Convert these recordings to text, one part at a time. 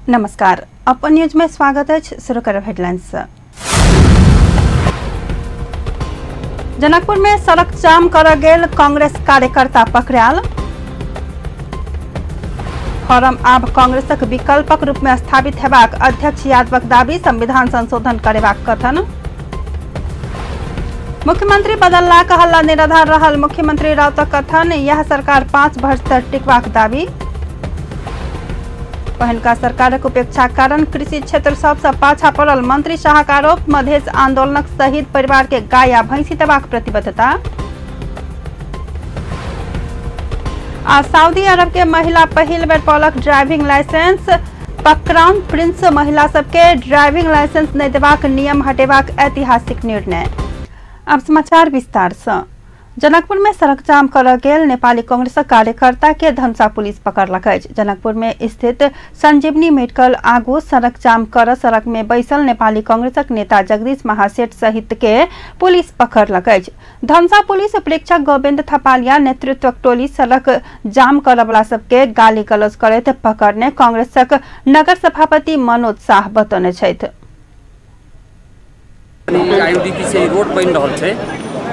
नमस्कार, अपन न्यूज में स्वागत है। शुरू करब हेडलाइंस। जनकपुर में सड़क जाम कर गेल कांग्रेस कार्यकर्ता पकड़ायल। फोरम आब कांग्रेसक विकल्पक रूप में स्थापित हेबाक अध्यक्ष यादवक दावी, संविधान संशोधन करेबाक कथन। मुख्यमंत्री बदललाक हल्ला निराधार रहल मुख्यमंत्री राउतक कथन, यह सरकार 5 वर्ष तक टिकबाक दावी। पहिलका सरकारक उपेक्षा कारण कृषि क्षेत्र सबसँ पाछा पड़ल मंत्री शाहक आरोप, मधेश आंदोलनक शहीद परिवार के गाय आ भैंसी देबाक प्रतिबद्धता। आ सऊदी अरब के महिला पहिल बेर पौलक ड्राइविंग लाइसेंस, क्राउन प्रिंस महिला सबके ड्राइविंग लाइसेंस नहि देबाक नियम हटेबाक ऐतिहासिक निर्णय। अब समाचार विस्तार से। जनकपुर में सड़क जाम कर गेल नेपाली कांग्रेसक कार्यकर्ता के धनुषा पुलिस पकड़लक अछि। जनकपुर में स्थित संजीवनी मेडिकल आगू सड़क जाम कर सड़क में बैसल नेपाली कांग्रेसक नेता जगदीश महासेठ सहित के पुलिस पकड़लक अछि। धनुषा पुलिस प्रेक्षक गोविंद थपालिया नेतृत्वक टोली सड़क जाम करवला सबके गाली गलौज करैत पकड़ने कांग्रेसक नगर सभापति मनोज शाह बतौने छथि। आईयूडीपी से रोड बनि रहल छै,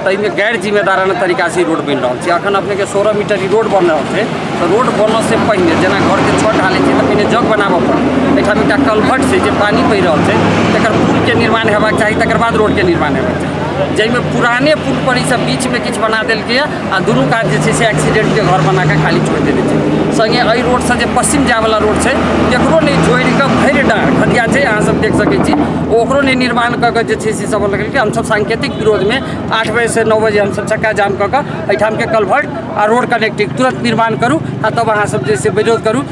ताहिमे गैर जिम्मेदाराना तरीकासँ रोड बनि रहल छै। अखन अपनेके 16 मीटर ई रोड बनि रहल छै, तऽ रोड बनऽसँ पहिने जेना घरके छत ढालै छै तऽ पहिने जग बनाबऽ पड़त। एहिठाम एकटा कल्भर्ट छै जे पानि पड़ि रहल छै, तकर पुलके निर्माण हेबाक चाही, तकर बाद रोडके निर्माण हेबाक चाही। जाहिमे पुराने पुल पर ई सब बीचमे किछु बना देलकैए आ दुनू कात जे छै से एक्सीडेंटके घर बनाकऽ खाली छोड़ि देने छै। सङ्गे एहि रोडसँ जे पश्चिम जायवला रोड छै तकरो नहि जोड़िकऽ भरि डाँड़ खदिया छै, अहाँ सब देख सकै छी, ओकरो नहि निर्माण कऽ कऽ जे छै से सब लगेलकै। हमसब सांकेतिक विरोधमे 8 बजेसँ 9 बजे हमसब चक्का जाम कऽ कऽ एहिठामके कल्भर्ट आ रोड कनेक्टिंग तुरंत निर्माण करू आ तब अहाँ सब जे से विरोध करू।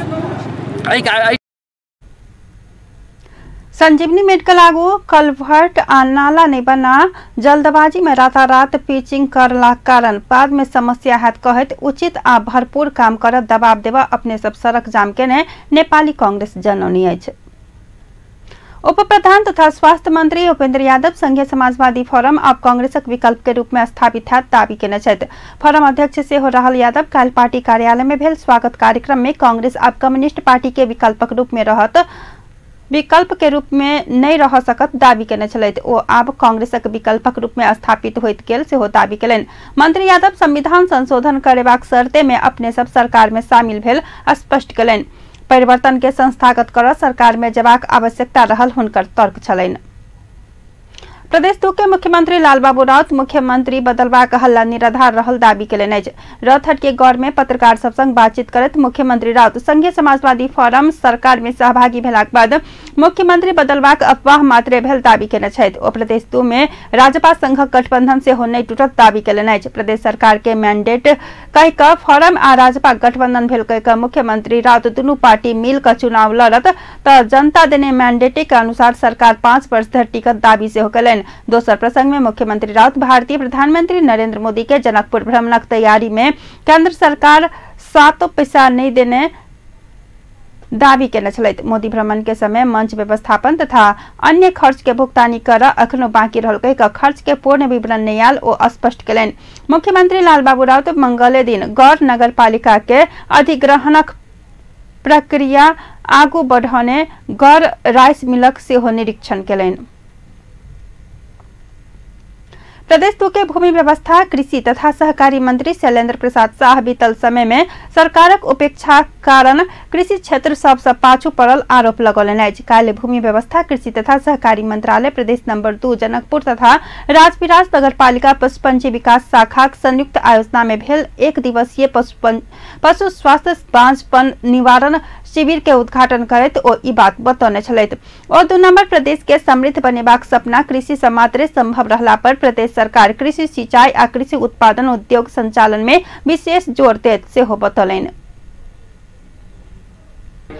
एहि संजीवनी मेडिकल आगू कल्भर्ट आ नाला नहीं बना जल्दबाजी में रातारात पिचिंग करलाक कारण बाद में समस्या हैत कहैत उचित आ भरपूर काम करत दबाव देवा अपने सब सड़क जाम केने नेपाली कांग्रेस जनौनी अछि। उप प्रधान तथा स्वास्थ्य मंत्री उपेंद्र यादव संघीय समाजवादी फोरम आब कांग्रेसक विकल्प के रूप में स्थापित हैत दावी केने छथि। फोरम अध्यक्ष सेहो रहल यादव काल्हि पार्टी कार्यालय में भेल स्वागत कार्यक्रम में कांग्रेस आब कम्युनिस्ट पार्टी के विकल्पक रूप में रहत, विकल्प के रूप में नहीं रह सकत दावी केने छलथि। ओ आब कांग्रेसक विकल्पक रूप में स्थापित होइत गेल सेहो दावी केलनि। मंत्री यादव संविधान संशोधन करेबाक शर्ते में अपने सब सरकार में शामिल भेल स्पष्ट केलनि। परिवर्तन के संस्थागत कर सरकार में जेबाक आवश्यकता रहल हुनकर तर्क छलनि। प्रदेश 2 के मुख्यमंत्री लालबाबू राउत मुख्यमंत्री बदलबाक हल्ला निराधार रहल दावी केलनि अछि। रौतहट के गौर में पत्रकार सब संग बातचीत करैत मुख्यमंत्री राउत संघीय समाजवादी फोरम सरकार में सहभागी भेलाक बाद मुख्यमंत्री बदलबाक अफवाह मात्रे भेल दावी केने छथि। ओ प्रदेश 2 में राजपा संघक गठबंधन सेहो नहि टूटत दावी केलनि अछि। प्रदेश सरकार के मैंडेट कहि कऽ फोरम आ राजपा गठबंधन भेल कहि कऽ मुख्यमंत्री राउत दुनू पार्टी मिल कऽ चुनाव लड़त तऽ जनता देने मैंडेट के अनुसार सरकार 5 वर्ष धरि टिकत दावी सेहो केलनि। दोसर प्रसंग में मुख्यमंत्री राउत भारतीय प्रधानमंत्री नरेंद्र मोदी के जनकपुर भ्रमणक तैयारी में केंद्र सरकार 7 पैसा नहीं देने दावी केने छलथि। मोदी भ्रमण के समय मंच व्यवस्थापन तथा अन्य खर्च के भुगतानी कर अखनो बाकी रहल कहि कऽ खर्च के पूर्ण विवरण नहि आयल ओ स्पष्ट केलनि। मुख्यमंत्री लालबाबू राउत मंगले दिन गौर नगरपालिका के अधिग्रहणक प्रक्रिया आगू बढ़ौने गौर राइस मिलक सेहो निरीक्षण केलनि। प्रदेश 2 के भूमि व्यवस्था कृषि तथा सहकारी मंत्री शैलेंद्र प्रसाद शाह बीतल समय में सरकारक उपेक्षा कारण कृषि क्षेत्र सबसँ पाछू पड़ल आरोप लगौलनि अछि। काल्हि भूमि व्यवस्था कृषि तथा सहकारी मंत्रालय प्रदेश नंबर 2 जनकपुर तथा राजविराज नगरपालिका पशुपंछी विकास शाखाक संयुक्त आयोजना में भेल एक दिवसीय पशु स्वास्थ्य बाँझपन निवारण शिविर के उद्घाटन करैत ओ ई बात बतौने छलथि। ओ 2 नंबर प्रदेश के समृद्ध बनेबाक सपना कृषि सँ मात्रे संभव रहला पर प्रदेश सरकार कृषि सिंचाई आ कृषि उत्पादन उद्योग संचालन में विशेष जोर देत सेहो बतौलनि।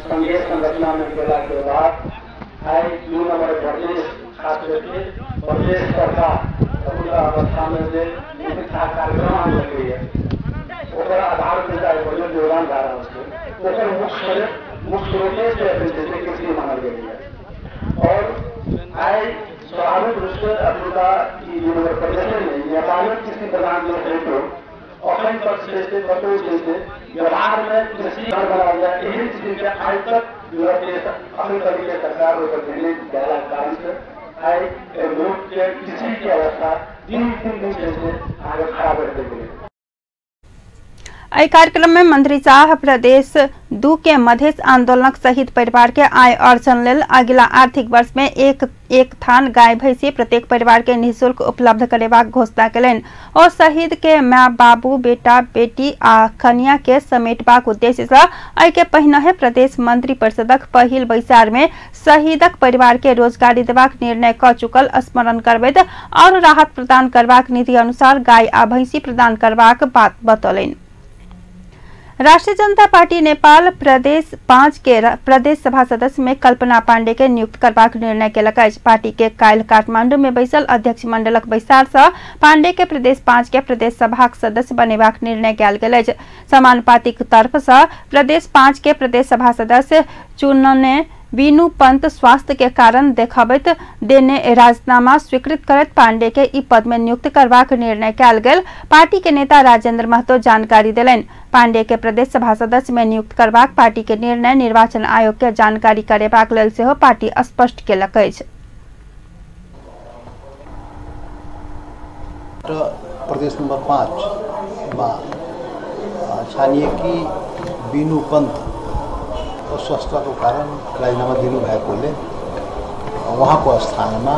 संघीय संरचना में गेला के बाद आइ 2 नंबर प्रदेश खास करके प्रदेश सरकार अवस्था में जे शिक्षा कार्यक्रम आनलकैए ओकर आधार पर जे बढ़िया योगदान भए रहल छै ओकर मुख्य स्रोते जे छै कृषि मानल गेलैए। और आइ स्वाभाविक रूप से अफ्रीका ई 2 नंबर प्रदेश में नेपाली कृषि प्रधान देश रहितो अखन तक जे कतहु जे छै व्यवहारमे कृषि बनाओल जाय एहन चीजके आइ तक अखन तक के सरकार ओहिपर ध्यान देलाक कारणसँ आइ एहि मुल्कके कृषिके अवस्था दिन दिन जे छै आगे खराब होइत गेलै। एहि कार्यक्रम में मंत्री शाह प्रदेश 2 के मधेश आंदोलनक शहीद परिवार के आय अर्जन लेल अगिला आर्थिक वर्ष में एक एक थान गाय भैंसी प्रत्येक परिवार के निःशुल्क उपलब्ध करेबाक घोषणा केलनि और शहीद के माय बाबू बेटा बेटी आ कन्या के समेटबाक उद्देश्य से एहि के पहिने प्रदेश मंत्री परिषदक पहिल बैसार में शहीदक परिवार के रोजगारी देबाक निर्णय क चुकल स्मरण करबैत और राहत प्रदान करबाक नीति अनुसार गाय आ भैंसी प्रदान करबाक बात बतौलनि। राष्ट्रीय जनता पार्टी नेपाल प्रदेश 5 के प्रदेश सभा सदस्य में कल्पना पांडे के नियुक्त करबाक निर्णय केलक अछि। पार्टी के काल्हि काठमांडू में बैसल अध्यक्ष मंडलक बैसार से पांडे के प्रदेश 5 के प्रदेश सभाक सदस्य बनेबाक निर्णय कयल गेल अछि। समानुपातिक तरफ से प्रदेश 5 के प्रदेश सभा सदस्य चुनने बीनू पंत स्वास्थ्य के कारण देखबैत देने राजीनामा स्वीकृत करैत पांडे के ई पद में नियुक्त करबाक निर्णय कयल गेल पार्टी के नेता राजेंद्र महतो जानकारी देलनि। पांडे के प्रदेश सभा सदस्य में नियुक्त करबाक पार्टी के निर्णय निर्वाचन आयोग के जानकारी करेबाक लेल सेहो पार्टी स्पष्ट केलक अछि। प्रदेश नंबर 5 मा छानिएकी बीनू पंत अस्वस्थताको कारण राजीनामा दिनुभएकोले उहाँको स्थानमा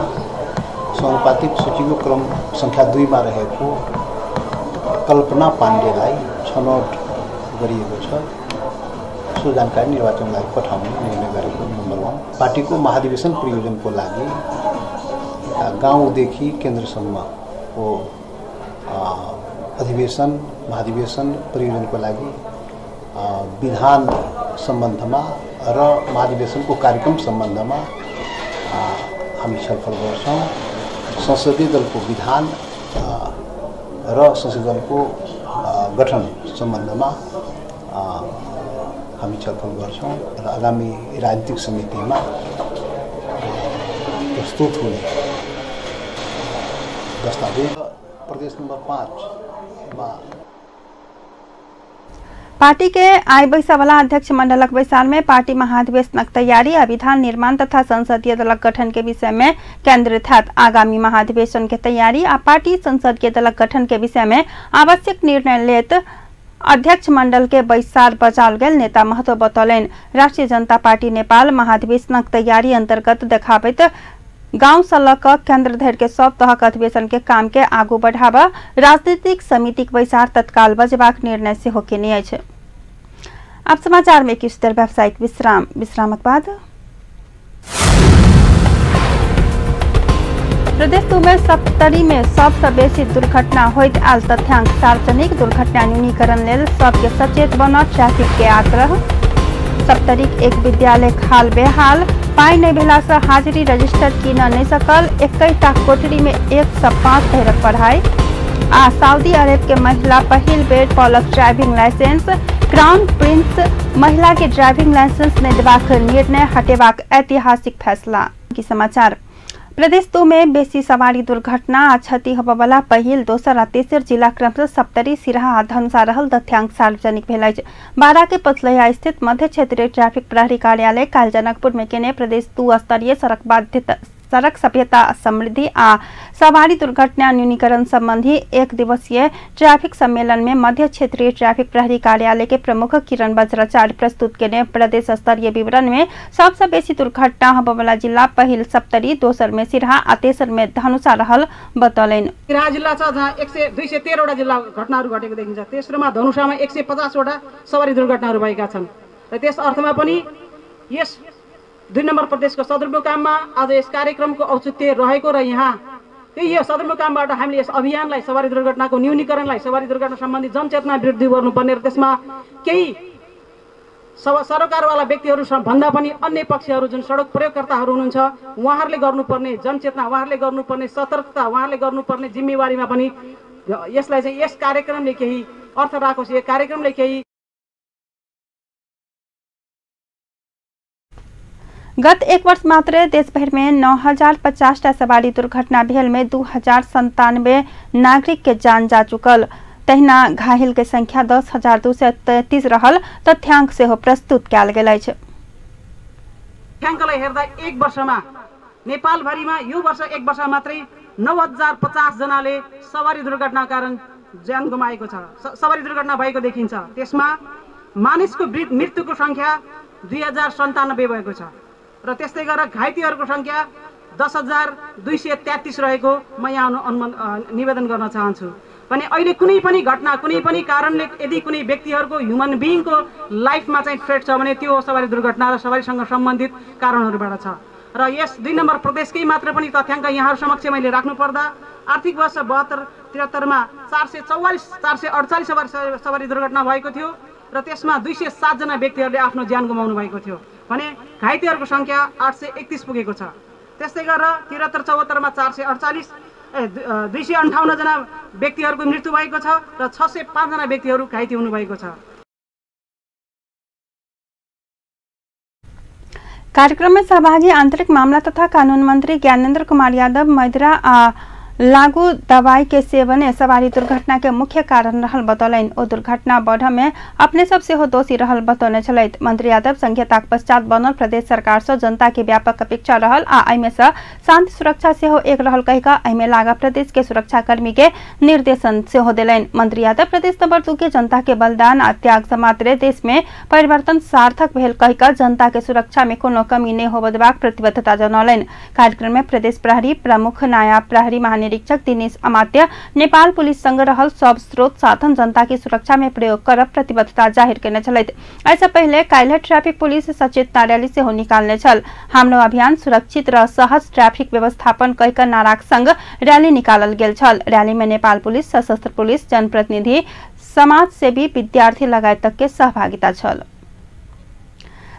समानुपातिक सूचीको क्रम सङ्ख्या 2 मा रहेको कल्पना पाण्डेलाई छनौट गरिएको छ। सो जानकारी निर्वाचनलाई पठाउने निर्णय गरेको नम्बर 1। पार्टीको महाधिवेशन प्रयोजनको लागि गाउँदेखि केन्द्रसम्मको अधिवेशन महाधिवेशन प्रयोजनको लागि विधान सम्बन्धमा र महाधिवेशनको कार्यक्रम सम्बन्धमा हामी छलफल गर्छौँ। संसदीय दलको विधान र संसदीय दलको गठन सम्बन्धमा हामी छलफल गर्छौँ र आगामी राजनीतिक समितिमा प्रस्तुत हुने दस्तावेज प्रदेश नम्बर 5 मा पार्टी के आइ बैसवला अध्यक्ष मंडलक बैसार में पार्टी महाधिवेशनक तैयारी आ विधान निर्माण तथा संसदीय दलक गठन के विषय में केंद्रित हैत। आगामी महाधिवेशन के तैयारी आ पार्टी संसदीय दलक गठन के विषय में आवश्यक निर्णय लेत अध्यक्ष मंडल के बैसार बजाओल गेल नेता महतो बतौलनि। राष्ट्रीय जनता पार्टी नेपाल महाधिवेशनक तैयारी अंतर्गत देखाबैत गांव से ल क केंद्र धरि के सब तहक अधिवेशन के काम के आगू बढ़ावा राजनीतिक समितिक बैसार तत्काल बजेबाक निर्णय सेहो केने अछि। अब समाचार में किछु देर व्यावसायिक विश्राम, विश्रामक बाद प्रदेश 2 में सप्तरी में सबसे बेसी दुर्घटना होइत आयल तथ्यांक। सार्वजनिक दुर्घटना न्यूनीकरण लेल सबके सचेत बनऽ ट्रैफिक के आग्रह। सप्तरीक एक विद्यालय खाल बेहाल, पाई नहीं भेला से हाजिरी रजिस्टर कीन नहीं सकल, 21टा कोठरी में 105 धरिक पढ़ाई। आ सऊदी अरब के महिला पहिल बेर पौलक ड्राइविंग लाइसेंस, क्राउन प्रिंस महिला के ड्राइविंग लाइसेंस नहीं देबाक निर्णय हटेबाक ऐतिहासिक फैसला। की समाचार प्रदेश 2 में बेसी सवारी दुर्घटना आ क्षति होबयवला पहिल, दोसर आ तेसर जिला क्रमशः सप्तरी, सिरहा आ धनुषा रहल तथ्यांक सार्वजनिक भेल अछि। बारा के पथलैया स्थित मध्य क्षेत्रीय ट्रैफिक प्रहरी कार्यालय काल्हि जनकपुर में केने प्रदेश 2 स्तरीय सड़क सभ्यता समृद्धि आ सवारी दुर्घटना न्यूनीकरण संबंधी एक दिवसीय ट्रैफिक सम्मेलन में मध्य क्षेत्रीय ट्रैफिक प्रहरी कार्यालय के प्रमुख किरण बज्राचार्य प्रस्तुत केने प्रदेश स्तरीय विवरण में सबसे बेसी दुर्घटना होबयवला जिला पहिल सप्तरी, दोसर में सिरहा आ तेसर में धनुषा रहल बतौलनि। सिरहा जिल्ला छ जहाँ 213 वटा जिल्ला घटनाहरू घटेको देखिन्छ। तेस्रोमा धनुषामा 150 वटा सवारी दुर्घटनाहरू भएका छन् र त्यस अर्थमा पनि यस 2 नम्बर प्रदेशको सदरमुकाममा आज यस कार्यक्रमको औचित्य रहेको र यहाँ त्यही यो सदरमुकामबाट हामीले यस अभियानलाई सवारी दुर्घटनाको न्यूनीकरणलाई सवारी दुर्घटना सम्बन्धी जनचेतना वृद्धि गर्नुपर्ने र त्यसमा केही सरोकारवाला व्यक्तिहरू भन्दा पनि अन्य पक्षहरू जुन सडक प्रयोगकर्ताहरू हुनुहुन्छ उहाँहरूले गर्नुपर्ने जनचेतना, उहाँहरूले गर्नुपर्ने सतर्कता, उहाँहरूले गर्नुपर्ने जिम्मेवारीमा पनि यसलाई चाहिँ यस कार्यक्रमले केही अर्थ राखोस्, यो कार्यक्रमले केही। गत एक वर्ष मात्र देशभर में 9,050 टा सवारी दुर्घटना भेल में 2,097 नागरिक के जान जा चुकल। तहिना घायल के संख्या 10,233 रहल तथ्यांक सेहो प्रस्तुत कयल गेल अछि। तथ्याङ्कलाई हेर्दा एक वर्षमा नेपालभरिमा यो वर्ष एक वर्ष मात्रै 9,050 जनाले सवारी दुर्घटना कारण ज्यान गुमाएको छ, सवारी दुर्घटना भएको देखिन्छ। त्यसमा मानिसको मृत्युको संख्या 2,097 भएको छ र त्यस्तै गरेर घाइतेहरूको संख्या 10,233 रहेको म यहाँ निवेदन गर्न चाहन्छु। भने अहिले कुनै पनि घटना कुनै पनि कारणले यदि कुनै व्यक्तिहरूको ह्युमन बिइङको लाइफमा चाहिँ थ्रेट छ भने त्यो सवारी दुर्घटना र सवारीसँग सम्बन्धित कारणहरूबाट छ। र यस 2 नम्बर प्रदेशकै मात्र पनि तथ्याङ्क यहाँहरू समक्ष मैले राख्नुपर्दा आर्थिक वर्ष 72-73 मा 444 448 सवारी दुर्घटना भएको थियो र त्यसमा 207 जना व्यक्तिहरूले आफ्नो ज्यान गुमाउनु भएको थियो भने घाइतेहरूको सङ्ख्या 831 पुगेको छ। त्यस्तै गरेर 73-74 मा 448 258 जना व्यक्तिहरूको मृत्यु भएको छ र 605 जना व्यक्तिहरू घाइते हुनुभएको छ। कार्यक्रम में सहभागी आंतरिक मामला तथा कानून मंत्री ज्ञानेन्द्र कुमार यादव मदिरा आ लागू दवाई के सेवन सवारी दुर्घटना के मुख्य कारण रहल बतौलनि। ओ दुर्घटना बढ़ में अपने सब सेहो दोषी रहल बतौने छलथि। मंत्री यादव संघीयताक पश्चात बनल प्रदेश सरकार से जनता के व्यापक अपेक्षा रहल आ एहिमे से शांति सुरक्षा सेहो एक रहल कहि कऽ एहिमे लागल प्रदेश के सुरक्षाकर्मी के निर्देशन सेहो देलनि। मंत्री यादव प्रदेश नंबर 2 के जनता के बलिदान आ त्याग से मात्रे देश में परिवर्तन सार्थक भेल कहि कऽ जनता के सुरक्षा में कोनो कमी नहि होबय देबाक प्रतिबद्धता जनौलनि। कार्यक्रम में प्रदेश प्रहरी प्रमुख नायब प्रहरी महानिरीक्षक दिनेश अमात्य नेपाल पुलिस संग रहल सब स्रोत साधन जनता की सुरक्षा में प्रयोग करब प्रतिबद्धता जाहिर केने छलथि। एहिसँ पहिले काल्हि ट्रैफिक पुलिस सचेतना रैली सेहो निकालने छल। हाम्रो अभियान सुरक्षित र सहज ट्रैफिक व्यवस्थापन कहि कऽ नाराक संग रैली निकालल गेल छल। रैली में नेपाल पुलिस, सशस्त्र पुलिस, जनप्रतिनिधि, समाजसेवी, विद्यार्थी लगायत के सहभागिता छल।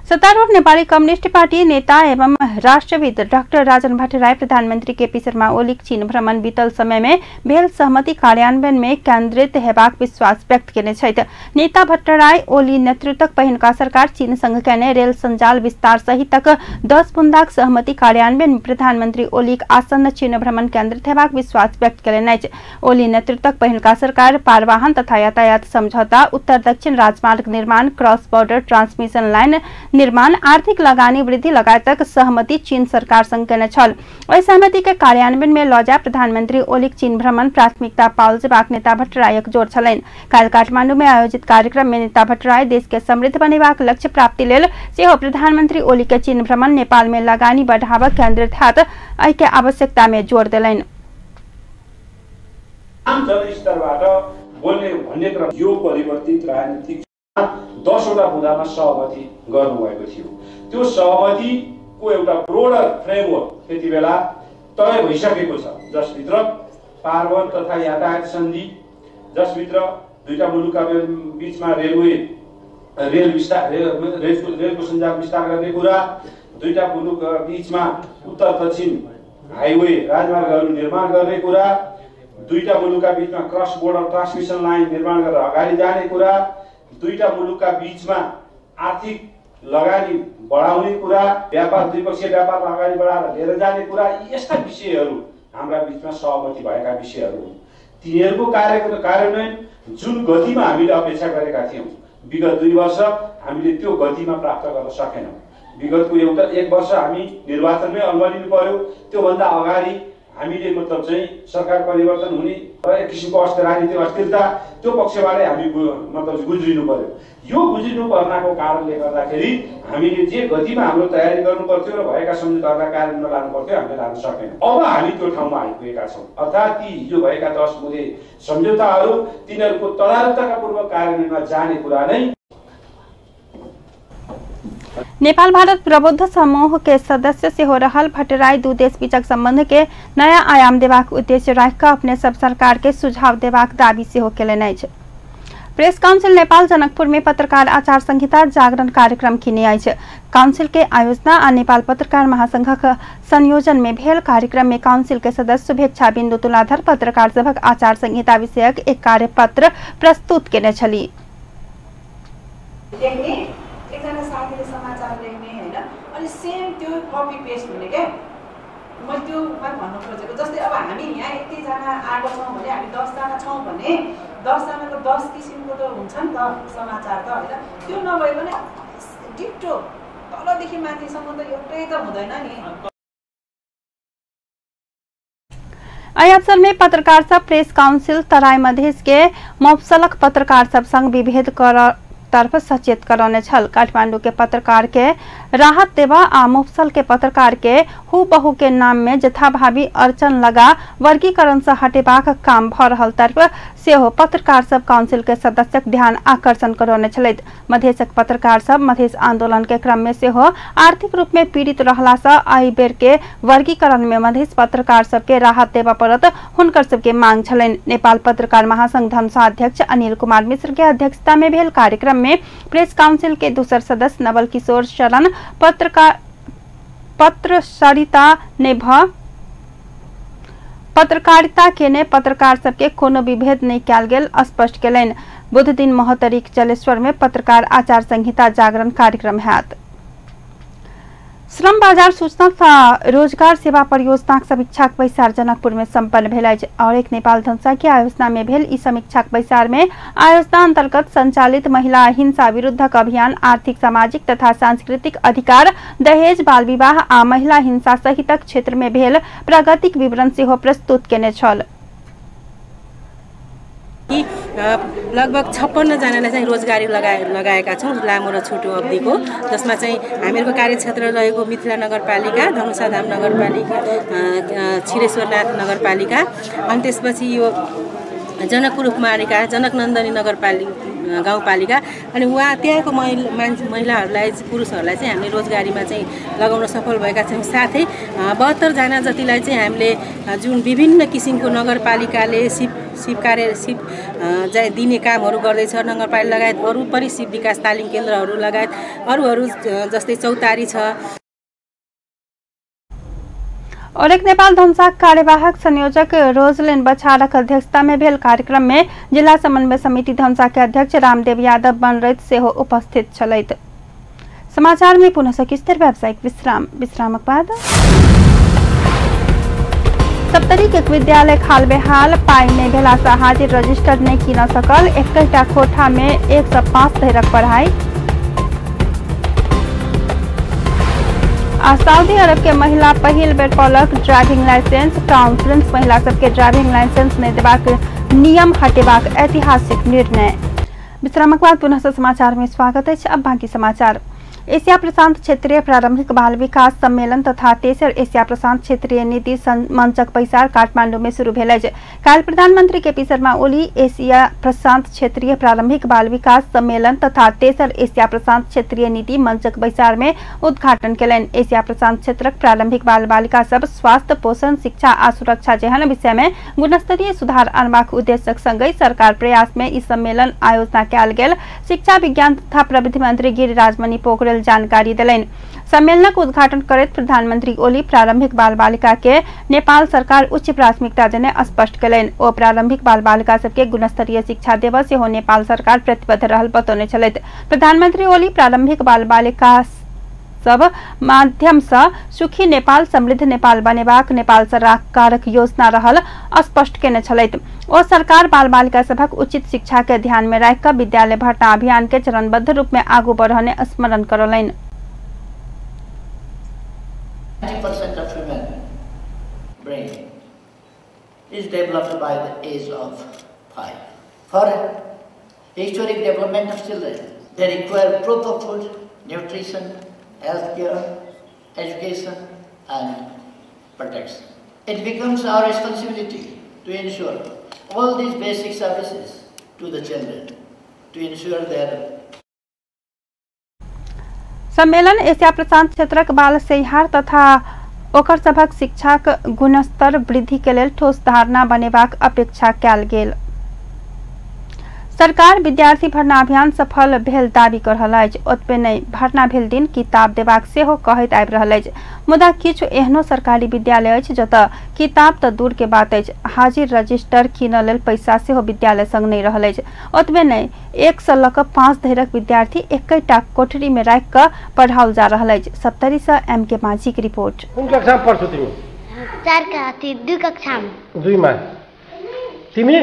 सत्तारूढ़ नेपाली कम्युनिस्ट पार्टी नेता एवं राष्ट्रविद डाक्टर राजन भट्टराई प्रधानमंत्री केपी शर्मा ओलीक चीन भ्रमण बीतल समय में भेल सहमति कार्यान्वयन में केंद्रित हेबाक विश्वास व्यक्त केने छथि। नेता भट्टराई ओली नेतृत्वक पहिनका सरकार चीन संग केने रेल संजाल विस्तार सहितक 10 बुंदाक सहमति कार्यान्वयन में प्रधानमंत्री ओलीक आसन्न चीन भ्रमण केंद्रित हेबाक विश्वास व्यक्त केलनि अछि। ओली नेतृत्वक पहिनका सरकार पारवाहन तथा यातायात समझौता, उत्तर दक्षिण राजमार्ग निर्माण, क्रॉस बॉर्डर ट्रांसमिशन लाइन निर्माण, आर्थिक लगानी वृद्धि लगायतक सहमति चीन सरकार संग केने छल। ओहि सहमति के कार्यान्वयन में लऽ जाय प्रधानमंत्री ओलीक चीन भ्रमण प्राथमिकता पाओल जेबाक नेता भट्टराईक जोर छलनि। काल्हि काठमांडू में आयोजित कार्यक्रम में नेता भट्टराई देश के समृद्ध बनेबाक लक्ष्य प्राप्ति लेल सेहो प्रधानमंत्री ओली के चीन भ्रमण नेपाल में लगानी बढ़ाबऽ केंद्रित हैत, एहि के आवश्यकता में जोर देलनि। आम जनस्तरबाट बोल्ने भन्ने क्रम यो परिवर्तित राजनीतिक 10वटा बुँदामा सहमति गर्नुभएको थियो। त्यो सहमतिको एउटा ब्रोडर फ्रेमवर्क त्यति बेला तय भइसकेको छ, जसभित्र पारवन तथा यातायात सन्धि, जसभित्र दुईटा मुलुकका बीचमा रेलवे रेल विस्तार रेलको सञ्जाल विस्तार गर्ने कुरा, दुईटा मुलुक बीचमा उत्तर दक्षिण हाइवे राजमार्गहरू निर्माण गर्ने कुरा, दुईटा मुलुकका बीचमा क्रस बोर्डर ट्रान्समिसन लाइन निर्माण गरेर अगाडि जाने कुरा, दुईटा मुलुकका बीचमा आर्थिक लगानी बढाउने कुरा, व्यापार द्विपक्षीय व्यापारलाई अगाडि बढाएर लिएर जाने कुरा, यस्ता विषयहरू हाम्रा बीचमा सहमति भएका विषयहरू हुन्। तिनीहरूको कार्यान्वयन जुन गतिमा हामीले अपेक्षा गरेका थियौँ विगत 2 वर्ष हामीले त्यो गतिमा प्राप्त गर्न सकेनौँ। विगतको एक वर्ष हामी निर्वाचनमै अल्मलिनु पर्यो। त्योभन्दा अगाडि हामीले मतलब चाहिँ सरकार परिवर्तन हुने र एक किसिमको राजनीतिक अस्थिरता त्यो पक्षबाटै हामी मतलब गुज्रिनु पर्यो। यो गुज्रिनु पर्नाको कारणले गर्दाखेरि हामीले जे गतिमा हाम्रो तयारी गर्नु पर्थ्यो र भएका सम्झौताहरूलाई कार्यान्वयन लानु पर्थ्यो हामीले लान सकेनौँ। अब हामी त्यो ठाउँमा आइपुगेका छौँ। अर्थात् ती हिजो भएका 10 बुँदे सम्झौताहरू तिनीहरूको तदारुकतापूर्वक कार्यान्वयनमा जाने कुरा नै। नेपाल भारत प्रबुद्ध समूह के सदस्य सेहो रहल भट्टराई दू देश बीचक संबंध के नया आयाम देबाक उद्देश्य राखि कऽ अपने सब सरकार के सुझाव देबाक दावी सेहो केलनि अछि। प्रेस काउंसिल नेपाल जनकपुर में पत्रकार आचार संहिता जागरण कार्यक्रम किने अछि। काउंसिल के आयोजना आ नेपाल पत्रकार महासंघक संयोजन में भेल कार्यक्रम में काउंसिल के सदस्य शुभेच्छा बिन्दु तुलाधर पत्रकार सभक आचार संहिता विषयक एक कार्यपत्र प्रस्तुत केने छली। एकजना साथीले समाचार लेख्ने हैन, अनि सेम त्यो कपी पेस्ट हुने के, मैले त्यो भन्नु खोजेको। जस्तै अब हामी यहाँ यतिजना आएको छौँ भने, हामी 10 जना छौँ भने 10 जनाको 10 किसिमको त हुन्छ नि त समाचार त होइन। त्यो नभए पनि डिटो तलदेखि माथिसम्म त एउटै त हुँदैन नि। एहि अवसर में पत्रकार सब प्रेस काउंसिल तराई मधेश के मफसलक पत्रकार सब संग विभेद कर तर्फ सचेत करौने छल। काठमांडू के पत्रकार के राहत देवा आ मुफसल के पत्रकार के हूबहू के नाम में जथाभावी अड़चन लगा वर्गीकरण से हटेबाक काम भ रहल तर्फ सेहो पत्रकार सब काउंसिल के सदस्यक ध्यान आकर्षण करौने छलथि। मधेशक पत्रकार सब मधेश आंदोलन के क्रम में सेहो आर्थिक रूप में पीड़ित रहला से एहि बेर के वर्गीकरण में मधेश पत्रकार सबके राहत देवा पड़त हुनकर सबके मांग छलनि। नेपाल पत्रकार महासंघ धनुषा अध्यक्ष अनिल कुमार मिश्र के अध्यक्षता में भेल कार्यक्रम में प्रेस काउंसिल के दूसर सदस्य नवल किशोर शरण पत्र सरिता ने भ पत्रकारिता के ने पत्रकार सबके कोनो विभेद नहीं कयल गेल स्पष्ट केलनि। बुध दिन महोत्तरीक जलेश्वर में पत्रकार आचार संहिता जागरण कार्यक्रम हैत। श्रम बाजार सूचना तथा रोजगार सेवा परियोजनाक समीक्षाक बैसार जनकपुर में संपन्न भेल अछि। और एक नेपाल धनुषा के आयोजना में भेल ई समीक्षाक बैसार में आयोजना अंतर्गत संचालित महिला हिंसा विरुद्धक अभियान, आर्थिक, सामाजिक तथा सांस्कृतिक अधिकार, दहेज, बाल विवाह आ महिला हिंसा सहितक क्षेत्र में भेल प्रगतिक विवरण सेहो प्रस्तुत केने छल। लगभग 56 जनालाई चाहिँ रोजगारी लगाएका छौँ लामो र छोटो अवधिको, जसमा चाहिँ हामीहरूको कार्यक्षेत्र रहेको मिथिला नगरपालिका, धनुषाधाम नगरपालिका, क्षीरेश्वरनाथ नगरपालिका, अनि त्यसपछि यो जनकपुर उपमहानगरपालिका, जनकनन्दनी नगरपालिका गाउँपालिका, अनि उहाँ त्यहाँको महिलाहरूलाई पुरुषहरूलाई चाहिँ हामीले रोजगारीमा चाहिँ लगाउन सफल भएका छौँ। साथै 72 जना जतिलाई चाहिँ हामीले जुन विभिन्न किसिमको नगरपालिकाले सिप कार्य सिप दिने कामहरू गर्दैछ, नगरपालिका लगायत अरू पनि सिप विकास तालिम केन्द्रहरू लगायत अरू जस्तै चौतारी छ। और एक नेपाल धनुषा कार्यवाहक संयोजक रोजलिन बछारक अध्यक्षता में भेल कार्यक्रम में जिला समन्वय समिति धनुषा के अध्यक्ष रामदेव यादव बनरैत सेहो उपस्थित छलथि। समाचार में पुनः सकिस्तर व्यावसायिक विश्राम। विश्रामक बाद सप्तरी के विद्यालय खाल बेहाल, पाई नहीं भेला से हाजिर रजिस्टर नहीं किन सकल, 21टा कोठा में 105 धरक पढ़ाई। आ सऊदी अरब के महिला पहिल बेर पौलक ड्राइविंग लाइसेंस, क्राउन प्रिंस महिला सबके ड्राइविंग लाइसेंस नहीं देबाक नियम हटेबाक ऐतिहासिक निर्णय। विश्रामक बाद पुनः समाचार में स्वागत है। अब बाकी समाचार। एशिया प्रशांत क्षेत्रीय प्रारंभिक बाल विकास सम्मेलन तथा तेसर एशिया प्रशांत क्षेत्रीय नीति मंचक बैसार काठमांडू में शुरू भेल अछि। काल्हि प्रधानमंत्री केपी शर्मा ओली एशिया प्रशांत क्षेत्रीय प्रारंभिक बाल विकास सम्मेलन तथा तेसर एशिया प्रशांत क्षेत्रीय नीति मंचक बैसार में उद्घाटन केलनि। एशिया प्रशांत क्षेत्रक प्रारंभिक बाल बालिका सब स्वास्थ्य, पोषण, शिक्षा आ सुरक्षा जेहन विषय में गुणस्तरीय सुधार अनबाक उद्देश्यक संगहि सरकार प्रयास में ई सम्मेलन आयोजना कयल गेल शिक्षा, विज्ञान तथा प्रविधि मंत्री गिरिराज मणि पोखरेल जानकारी देलनि। सम्मेलनक उद्घाटन करैत प्रधानमंत्री ओली प्रारंभिक बाल बालिका के नेपाल सरकार उच्च प्राथमिकता देने स्पष्ट केलनि। ओ प्रारंभिक बाल बालिका सबके गुणस्तरीय शिक्षा देबय सेहो नेपाल सरकार प्रतिबद्ध रहल बतौने छलथि। प्रधानमंत्री ओली प्रारंभिक बाल बालिका सब माध्यम से सुखी नेपाल, समृद्ध नेपाल बनेबाक नेपाल सरकारक योजना रहल स्पष्ट केने छलथि। ओ सरकार बाल बालिका सभक उचित शिक्षा के ध्यान में राखि कऽ विद्यालय भर्ना अभियान के चरणबद्ध रूप में आगू बढ़ने स्मरण करौलनि। 90% of human brain is developed by the age of 5. For historic development of children, they require proper food, nutrition, health care, education and protection. It becomes our responsibility to ensure all these basic services to the children, to ensure their. सम्मेलन Asia प्रशांत क्षेत्रक बाल सैहार तथा ओकर सभक शिक्षाक गुणस्तर वृद्धि के लेल ठोस धारणा बनेबाक अपेक्षा कयल गेल। सरकार विद्यार्थी भर्ना अभियान सफल भेल दावी कर रहल अछि। ओतबे नहि, भर्ना भेल दिन किताब देबाक सेहो कहैत आबि रहल अछि। मुदा किछु एहनो सरकारी विद्यालय अछि जतय किताब तऽ दूर के बात अछि, हाजिर रजिस्टर किनऽ लेल पैसा सेहो विद्यालय संग नहि रहल अछि। ओतबे नहि, 1 से लऽ कऽ 5 धरिक विद्यार्थी एकैटा कोठरी में राखि कऽ पढ़ाओल जा रहल अछि। सप्तरी से एम के माझी के रिपोर्ट। कुन कक्षा पढ्छौ तिमी? 4 का अथी 2 कक्षामा। 2 मा। तिमी?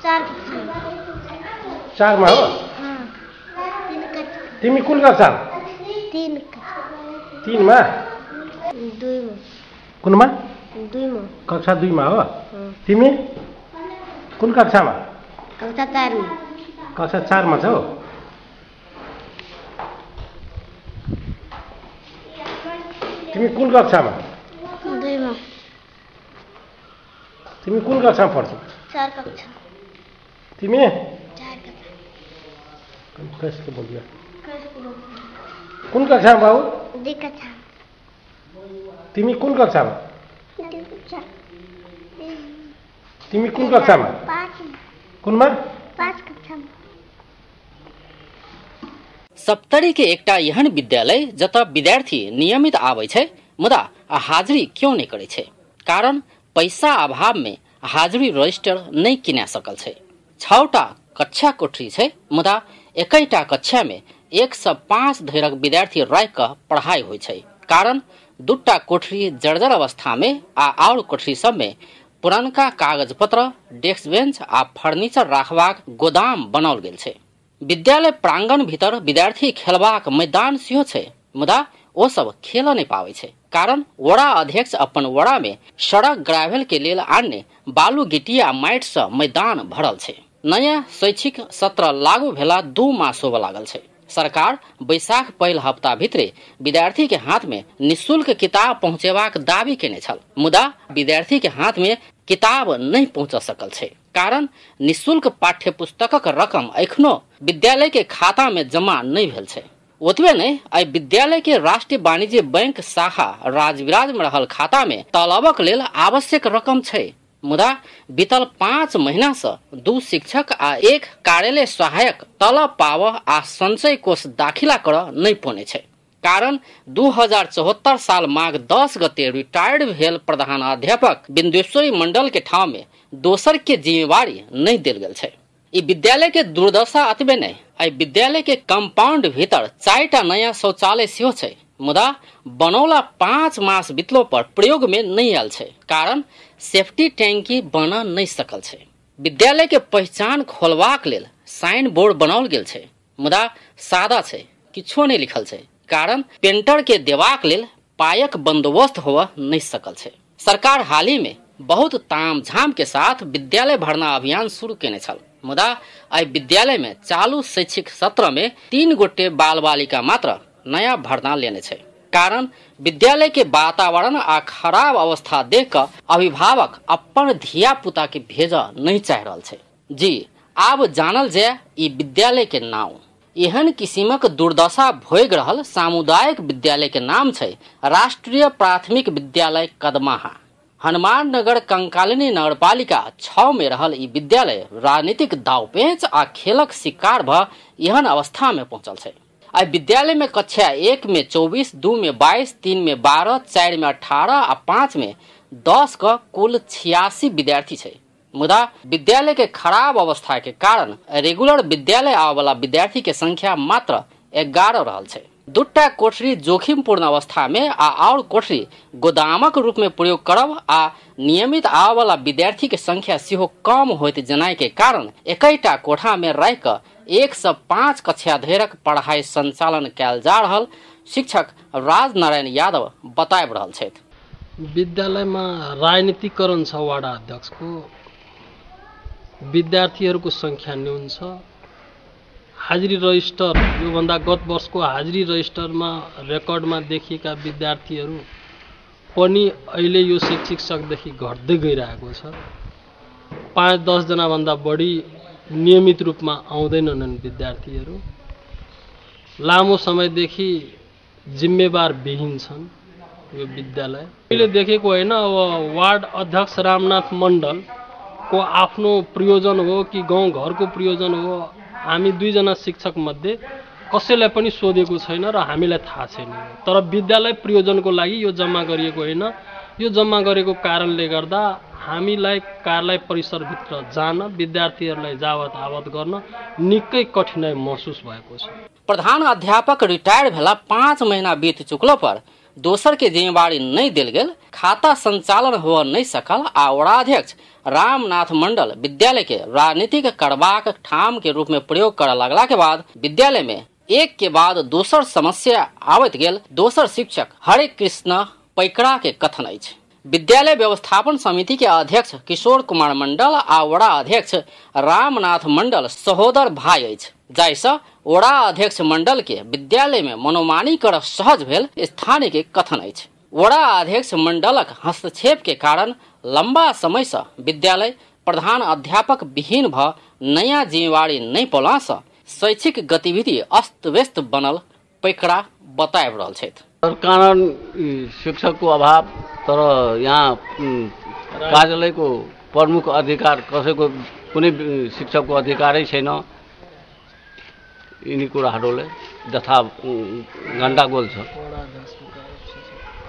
4 कक्षामा। 4 मा हो? तिमी कुन कक्षा? 3। 3 मा? 2 मा। कुनमा? 2 मा। कक्षा 2 मा हो? तिमी कुन कक्षामा? कक्षा 4 मा। कक्षा 4 मा छौ? तिमी कुन कक्षामा? 2 मा। तिमी कुन कक्षामा पढ्छौ? 4 कक्षा। तिमी? 4 कक्षा। कसको बोलियो? कुन कक्षामा बाबु? 2 कक्षा। तिमी कुन कक्षामा? 2 कक्षा। तिमी कुन कक्षामा? 5। कुनमा? 5 कक्षामा। सप्तरी के एकटा एहन विद्यालय जतऽ विद्यार्थी नियमित आबै छै मुदा हाजिरी क्यों नहीं करै छै, कारण पैसा अभाव में हाजिरी रजिस्टर नहीं किना सकल छै। 6टा कक्षा कोठरी छै मुदा एकैटा कक्षा में 105 धरिक विद्यार्थी राखि कऽ पढ़ाई होइ छै, कारण 2टा कोठरी जर्जर अवस्था में आ और कोठरी सब में पुरनका कागज पत्र, डेस्क बेंच आ फर्नीचर राखबाक गोदाम बनाओल गेल छै। विद्यालय प्रांगण भीतर विद्यार्थी खेलबाक मैदान सेहो छै मुदा ओ सब खेल नहीं पाबै छै, कारण वड़ा अध्यक्ष अपन वड़ा में सड़क ग्रावेल के लेल अन्य बालू गिट्टी आ माटि से मैदान भरल छै। नया शैक्षिक सत्र लागू भेला 2 मास होबऽ लागल छै। सरकार बैसाख पहिल हफ्ता भीतरे विद्यार्थी के हाथ में निःशुल्क किताब पहुंचेबाक दावी केने छल, मुदा विद्यार्थी के हाथ में किताब नहीं पहुंच सकल छै, कारण निःशुल्क पाठ्य पुस्तकक रकम एखनो विद्यालय के खाता में जमा नहीं भेल छै। ओतबे नहि, एहि विद्यालय के राष्ट्रीय वाणिज्य बैंक शाखा राजविराज में रहल खाता में तलबक लेल आवश्यक रकम छै, मुदा बीतल 5 महीना से 2 शिक्षक आ 1 कार्यालय सहायक तलब पावह आ संचय कोष दाखिला करऽ नहीं पौने छै, कारण 2074 साल माघ 10 गते रिटायर्ड भेल प्रधानाध्यापक बिंदेश्वरी मंडल के ठाव में दोसर के जिम्मेवारी नहीं देल गेल छै। ई विद्यालय के दुर्दशा अतबे नहीं, एहि विद्यालय के कंपाउंड भीतर 4टा नया शौचालय सेहो छै, मुदा बनौला 5 मास बितलो पर प्रयोग में नहीं आयल छै, कारण सेफ्टी टैंकी बना नहीं सकल छै। विद्यालय के पहचान खोलबाक लेल साइन बोर्ड बनाओल गेल छै, मुदा सादा छै, किछो नहीं लिखल छै, कारण पेंटर के देबाक लेल पायक बंदोबस्त होवा नहीं सकल छै। सरकार हाल ही में बहुत तामझाम के साथ विद्यालय भरना अभियान शुरू केने छल, मुदा एहि विद्यालय में चालू शैक्षिक सत्र में 3 गोटे बाल बालिका मात्र नया भरना लेने छै, कारण विद्यालय के वातावरण आ खराब अवस्था देख कऽ अभिभावक अपन धिया पुता के भेजऽ नहीं चाहि रहल छै। जी आब जानल जाय ई विद्यालय के नाम। एहन किसिमक दुर्दशा भोगि रहल सामुदायिक विद्यालय के नाम छै राष्ट्रीय प्राथमिक विद्यालय कदमाहा। हनुमान नगर कंकालिनी नगरपालिका 6 में रहल ई विद्यालय राजनीतिक दावपेंच आ खेलक शिकार भऽ एहन अवस्था में पहुंचल छै। एहि विद्यालय में कक्षा 1 में 24, 2 में 22, 3 में 12, 4 में 18 आ 5 में 10 का कुल 86 विद्यार्थी छै, मुदा विद्यालय के खराब अवस्था के कारण रेगुलर विद्यालय आवे वाला विद्यार्थी के संख्या मात्र 11 रहल छै। 2टा कोठरी जोखिमपूर्ण अवस्था में आ और कोठरी गोदामक रूप में प्रयोग करब आ नियमित आवे वाला विद्यार्थी के संख्या सेहो कम होइत जनाय के कारण एकैटा कोठा में रहि कऽ 105 कक्षा धरिक पढ़ाई संचालन कयल जा रहल शिक्षक राजनारायण यादव बताबि रहल छथि। विद्यालयमा राजनीतिकरण छ वाडा अध्यक्षको, विद्यार्थीहरूको संख्या न्यून छ, हाजिरी रजिस्टर योभन्दा गत वर्षको हाजिरी रजिस्टरमा रेकर्डमा देखिएका विद्यार्थीहरू पनि अहिले यो शैक्षिक सत्रदेखि घट्दै गइरहेको छ। 5-10 जनाभन्दा बढी नियमित रूपमा आउँदैनन् विद्यार्थीहरू। लामो समयदेखि जिम्मेवार विहीन छन् यो विद्यालय। मैले देखेको होइन, अब वार्ड अध्यक्ष रामनाथ मण्डलको आफ्नो प्रयोजन हो कि गाउँ घरको प्रयोजन हो, हामी 2 जना शिक्षक मध्ये कसैलाई पनि सोधेको छैन र हामीलाई थाहा छैन। तर विद्यालय प्रयोजनको लागि यो जम्मा गरिएको होइन। यो जम्मा गरेको कारणले गर्दा हामीलाई कार्यालय परिसरभित्र जान, विद्यार्थीहरूलाई जावत आवत गर्न निकै कठिनाइ महसुस भएको छ। प्रधान अध्यापक रिटायर भेला 5 महीना बीत चुकलो पर दोसर के जिम्मेवारी नहीं देल गेल, खाता संचालन हो नहीं सकल आ वडाध्यक्ष रामनाथ मंडल विद्यालय के राजनीतिक करबाक ठाम के रूप में प्रयोग कर लगला के बाद विद्यालय में एक के बाद दोसर समस्या आवत गेल। दोसर शिक्षक हरे कृष्ण पैकरा के कथन अछि। विद्यालय व्यवस्थापन समिति के अध्यक्ष किशोर कुमार मंडल आ वडा अध्यक्ष रामनाथ मंडल सहोदर भाई अछि, जाहिसँ वडा अध्यक्ष मंडल के विद्यालय में मनोमानी कर सहज भेल स्थानीय के कथन अछि। वडा अध्यक्ष मंडलक हस्तक्षेप के कारण लंबा समय से विद्यालय प्रधान अध्यापक विहीन भ नया जिम्मेवारी नहीं पौला से शैक्षिक गतिविधि अस्त व्यस्त बनल पैकरा बताबि रहल छथि। कारण शिक्षकको अभाव, तर यहाँ कार्यालयको प्रमुख अधिकार कसैको कुनै शिक्षकको अधिकारै छैन। यिनी कुराहरूले जथा गण्डागोल छ।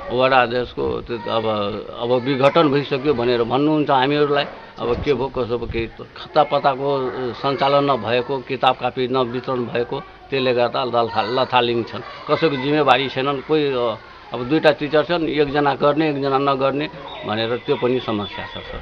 वडा अध्यक्षको त्यो अब अब विघटन भइसक्यो भनेर भन्नुहुन्छ हामीहरूलाई। अब के भयो कसो भयो, केही खाता पत्ताको सञ्चालन नभएको, किताब कापी नवितरण भएको, त्यसले गर्दा लथालिङ छन्। कसैको जिम्मेवारी छैनन्। कोही अब दुईटा टिचर छन्, एकजना गर्ने एकजना नगर्ने भनेर त्यो पनि समस्या छ सर।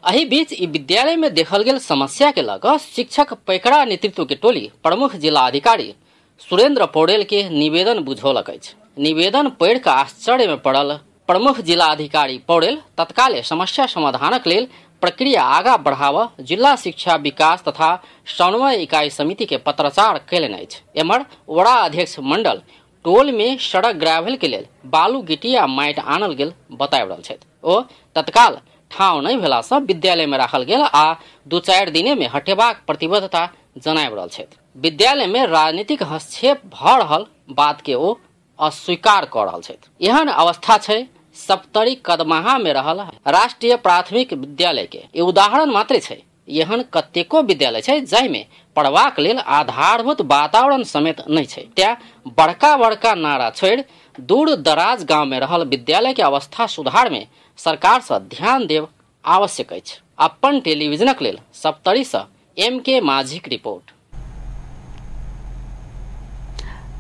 एहि बीच ई विद्यालय में देखल गेल समस्या के लग शिक्षक पैकरा नेतृत्व के टोली प्रमुख जिला अधिकारी सुरेंद्र पौडेल के निवेदन बुझौलक अछि। निवेदन पढ़ि कऽ आश्चर्य में पड़ल प्रमुख जिला अधिकारी पौडेल तत्काले समस्या समाधानक लेल प्रक्रिया आगा बढ़ाव जिला शिक्षा विकास तथा समन्वय इकाई समिति के पत्राचार कयलनि अछि। एम्हर वडा अध्यक्ष मंडल टोल में सड़क ग्रावेल के लेल बालू गिटी आ माटि आनल गेल बताबि रहल छथि। ओ तत्काल ठाउँ नहि भेला सँ विद्यालय में राखल गेल आ 2-4 दिने में हटेबाक प्रतिबद्धता जनाबि रहल छथि। विद्यालय में राजनीतिक हस्तक्षेप भऽ रहल बात के ओ अस्वीकार कऽ रहल छथि। एहन अवस्था छै सप्तरी कदमाहा में रहल राष्ट्रीय प्राथमिक विद्यालय के ई उदाहरण मात्र छै। एहन कतेको विद्यालय छै जाहिमे पढ़बाक लेल आधारभूत वातावरण समेत नहि छै। तें बड़का बड़का नारा छोड़ि दूर दराज गांव में रहल विद्यालय के अवस्था सुधार में सरकार से ध्यान देव आवश्यक अछि। अपन टेलीविजनक लेल सप्तरी से एम के माझीक रिपोर्ट।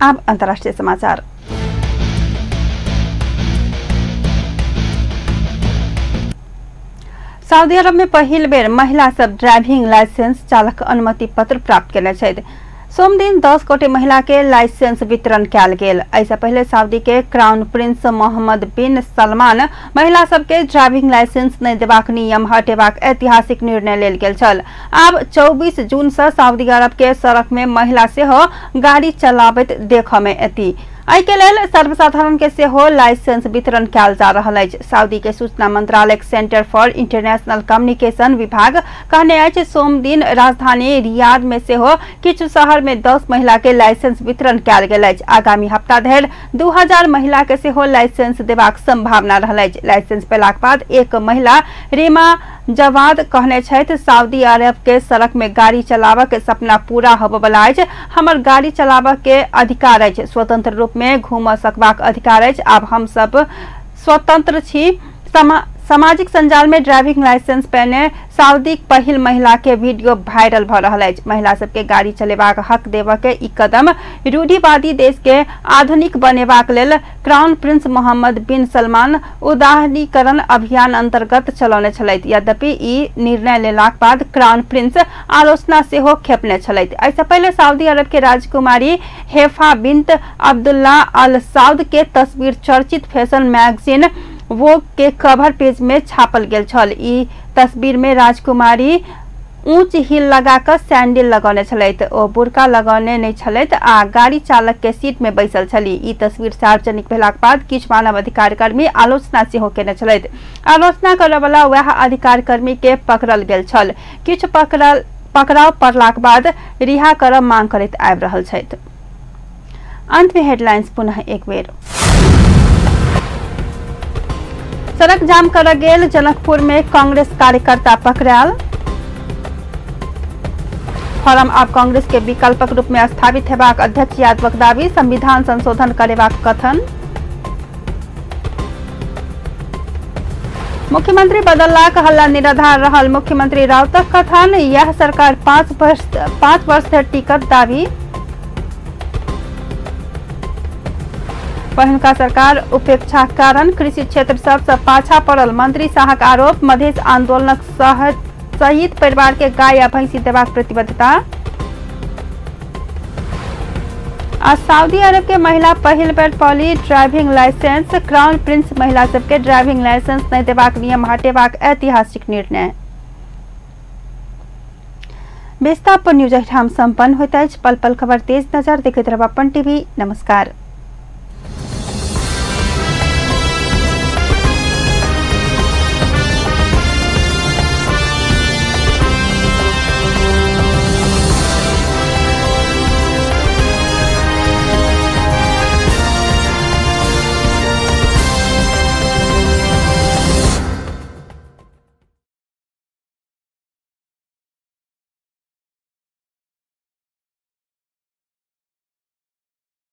अब अंतर्राष्ट्रीय समाचार। सऊदी अरब में पहिल बेर महिला सब ड्राइविंग लाइसेंस चालक अनुमति पत्र प्राप्त केने छथि। सोमदिन 10 गोटे महिला के लाइसेंस वितरण कयल गेल। एहिसँ पहिले सऊदी के crown prince Mohammed bin Salman महिला सबके ड्राइविंग लाइसेंस नहि देबाक नियम हटेबाक ऐतिहासिक निर्णय लेल गेल छल। आब 24 जून से सऊदी अरब के सड़क में महिला सेहो गाड़ी चलाबैत देखऽ में एती। एहि के लेल सर्वसाधारण के सेहो लाइसेंस वितरण कयल जा रहल अछि। सऊदी के सूचना मंत्रालय सेंटर फॉर इंटरनेशनल कम्युनिकेशन विभाग कहने अछि सोमदिन राजधानी रियाद में सेहो किछु शहर में 10 महिला के लाइसेंस वितरण कयल गेल अछि। आगामी हफ्ता धरि 2000 महिला के सेहो लाइसेंस देबाक संभावना रहल अछि। लाइसेंस पेलाक बाद एक महिला रीमा जवाद कहने छथि, सऊदी अरब के सड़क में गाड़ी चलाबऽ के सपना पूरा होबय अछि। हमर गाड़ी चलाबऽ के अधिकार अछि, स्वतंत्र रूप में घूम सकबाक अधिकार अछि। आब हम सब स्वतंत्र छी। सामाजिक संजाल में ड्राइविंग लाइसेंस पहने सऊदी पहिल महिला के वीडियो वायरल भ रहल अछि। महिला सबके गाड़ी चलेबाक हक देबऽ के ई कदम रूढ़िवादी देश के आधुनिक बनेबाक लेल crown prince Mohammed bin Salman उदारीकरण अभियान अंतर्गत चलौने छलथि। यद्यपि ई निर्णय लेलाक बाद क्राउन प्रिंस आलोचना सेहो खेपने छलथि। एहिसँ पहिले सऊदी अरब के राजकुमारी हेफा बिन्त अब्दुल्ला अल सऊद के तस्वीर चर्चित फैशन मैगजीन वोग के कवर पेज में छापल गेल छल। ई तस्वीर में राजकुमारी ऊंच हिल लगाकर सैंडल लगौने छलथि। ओ बुरका लगौने नहीं छलथि आ गाड़ी चालक के सीट में बैसल छली। ई तस्वीर सार्वजनिक भेलाक बाद किछु मानवाधिकार कर्मी आलोचना सेहो केने छलथि। आलोचना करय वएह अधिकार कर्मी के पकड़ल गेल छल। किछु पकड़ाव पड़लाक बाद रिहा करब मांग करैत आबि रहल छथि। अंत में हेडलाइंस पुनः एक बेर। सड़क जाम कर गेल जनकपुर में कांग्रेस कार्यकर्ता पकड़ायल। फोरम आब कांग्रेस के विकल्पक रूप में स्थापित हेबाक अध्यक्ष यादवक दावी, संविधान संशोधन करेबाक कथन। मुख्यमंत्री बदललाक हल्ला निराधार रहल मुख्यमंत्री राउतक कथन, यह सरकार 5 वर्ष धरि टिकत दावी। पहिलुका सरकार उपेक्षा कारण कृषि क्षेत्र सबसँ पाछा पड़ल मंत्री शाहक आरोप। मधेश आंदोलनक शहीद परिवार के गाय आ भैंसी देबाक प्रतिबद्धता। आ सऊदी अरब के महिला पहिल बेर पौली ड्राइविंग लाइसेंस। क्राउन प्रिंस महिला सबके ड्राइविंग लाइसेंस नहीं देबाक नियम हटेबाक ऐतिहासिक निर्णय। विस्तार न्यूज एहिठाम संपन्न होइत अछि। पल पल खबर तेज नजर देखैत रहब अपन टीवी। नमस्कार।